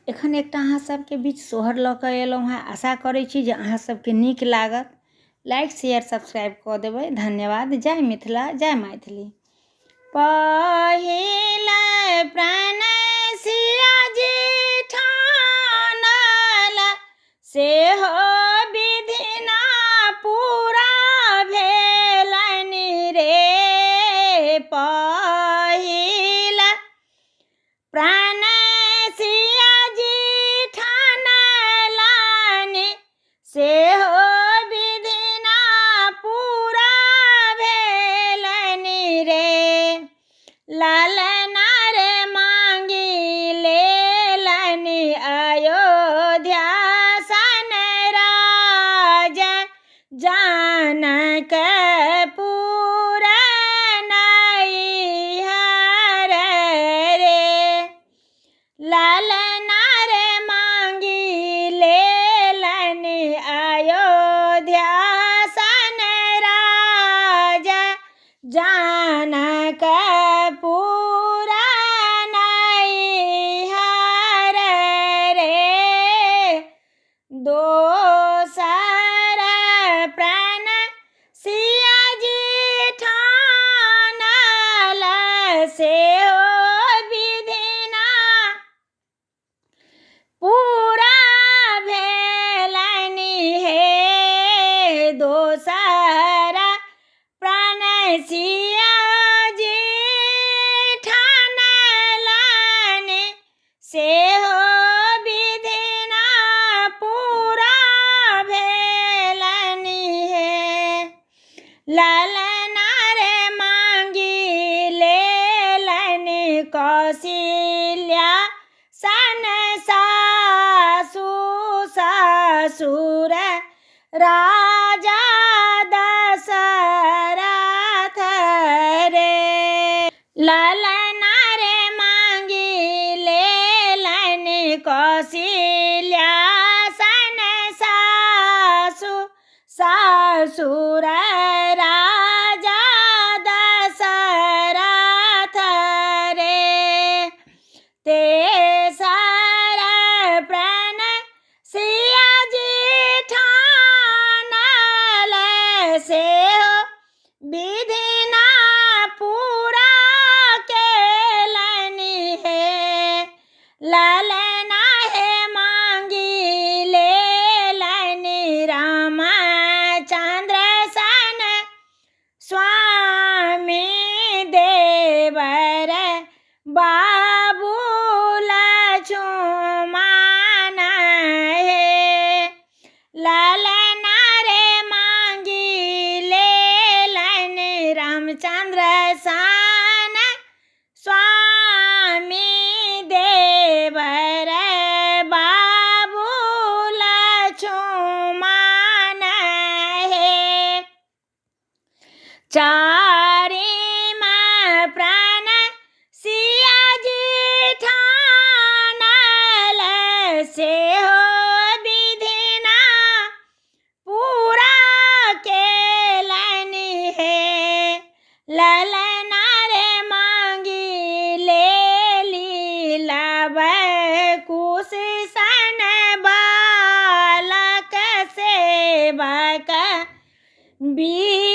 एखन एकटा अहाँ सबके बीच सोहर लऽ कऽ एलहुँ हेँ। आशा करै छी जे अहाँ सबके नीक लागत। लाइक शेयर सब्सक्राइब कऽ देबै। धन्यवाद। जय मिथिला, जय मैथिली। पहिले प्राण सिया जी ठानल, सेहो विधि ना पूरा भेलनि रे। पहिल प्राण सिया जी ठानलनि, सेहो विधि ना पूरा भेलनि रे। ललना रे मांगी लेलनि अयोध्या सन राज, जनकपुर नैहर रे। ललना रे मांगी लेलनि अयोध्या सन राज, जनकपुर नैहर रे। दोसर प्राण सिया जी ठानल, सेहो विधिना पूरा भेलनि हे। दोसर प्राण सिया जी ठानलनि, सेहो विधिना पूरा भेलनि हे। ललना रे मांगी लेलनि कौशल्या सन सासु ससुर, राजा दशरथ रे। ललना रे मांगी लेलनि कौशल्या सन सासु ससुर, राजा दशरथ रे। तेसर प्राण सिया जी ठानल, सेहो विधिना पूरा केलनि हे। ललना हे मांगी लेलनि रामचंद्र सन स्वामी, देवर बाबू लक्ष्मण हे। ललना रे मांगी लेलनि रामचंद्र सन स्वामी, देवर बाबू लक्ष्मण हे। चारिम प्राण सिया जी ठानल, सेहो विधिना पूरा केलनि हे। ललना रे मांगी लेली लव कुश सन बालक सेवक, वीर